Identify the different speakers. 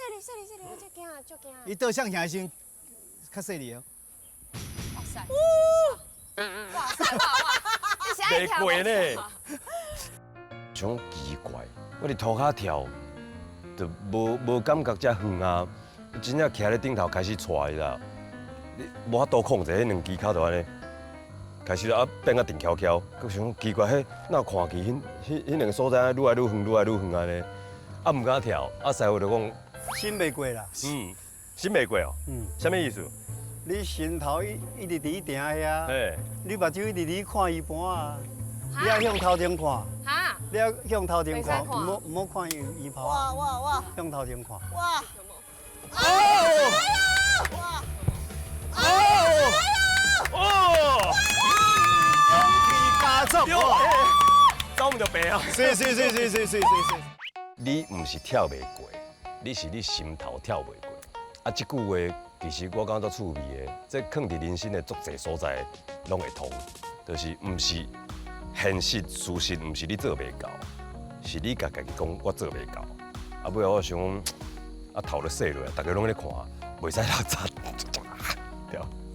Speaker 1: 細膩細膩細膩，我足驚啊，足驚。
Speaker 2: 伊倒向行的時陣較細膩哦。
Speaker 1: 哇塞！哇塞哇哇！你是愛跳
Speaker 3: 袂過呢？想奇怪，我佇塗跤跳，就無感覺遮遠啊，真正徛咧頂頭開始跩啦，你無法度控制彼兩支跤就按呢，開始啊變啊靜悄悄，閣想講奇怪，彼哪有看去彼兩个所在愈來愈遠，愈來愈遠按呢，啊毋敢跳，啊師傅就講，
Speaker 4: 心袂過啦。
Speaker 3: 嗯，心袂過哦，
Speaker 4: 嗯，
Speaker 3: 啥物意思？
Speaker 4: 你心頭一直佇定遐，你目睭一直佇看伊盤啊，你愛向頭前看，
Speaker 1: 哈？
Speaker 4: 你愛向頭前看，
Speaker 1: 袂使看
Speaker 4: 毋好看伊頭
Speaker 5: 哇哇哇！
Speaker 4: 向頭前看。
Speaker 5: 哇！
Speaker 3: 哦！哦！哦！
Speaker 2: 勇氣加速，
Speaker 3: 走毋著白啊！
Speaker 2: 是是是是是是是是。
Speaker 3: 你毋是跳袂過，你是你心頭跳袂過。啊，這句話其實我感覺足趣味的，這囥佇人生的足濟所在攏會通，就是毋是現實事實，毋是你做袂到，是你共家己講我做袂到。啊，尾後我想講，啊頭就洗落來，逐家攏咧看，袂使落漆，對。